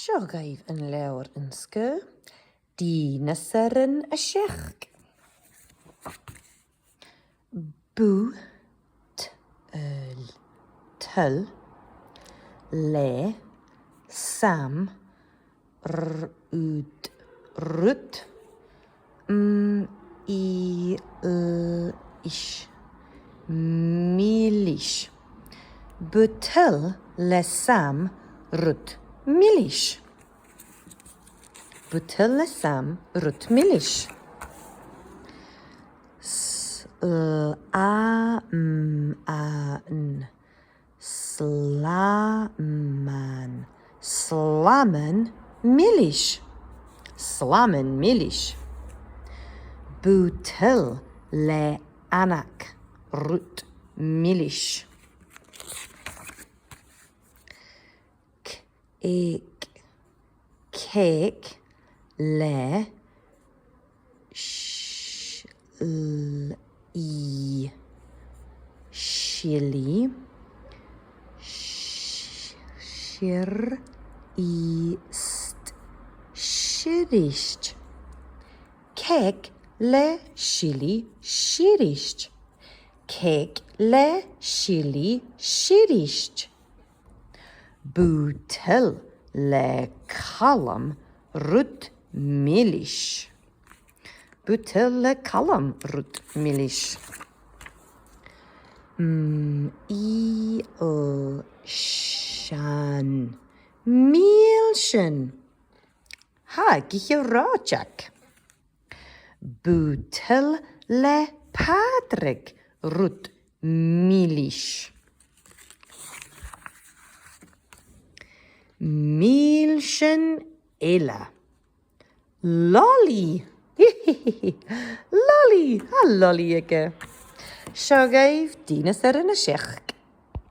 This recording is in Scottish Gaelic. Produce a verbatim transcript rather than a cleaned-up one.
Seo dhuibh an leabhar an sgàth, Dìneasairean a Seachd. Bu t- l- toil le sam r- ud rud m- i- l- is milis. Bu toil le sam rud milis. Bu toil le sam rud milis. S- l- a- m- a- n- slaman. Slaman milis. Slaman milis. Bu toil le Anna rud milis. C- eg- cèic le s- l- i- silidh s- sir- i- st- sirist. Cèic le silidh sirist. Cèic le silidh sirist. Bu toil le Calum rud milis. Bu toil le Calum rud milis. M- i- l- sean. Mìlsean. Tha e gu h-àraidh. Bu toil le Pàdraig rud milis. Mìlsean eile. Lolly. Lolly. Tha Lolly aige. Seo dhuibh Dìneasairean a Seachd.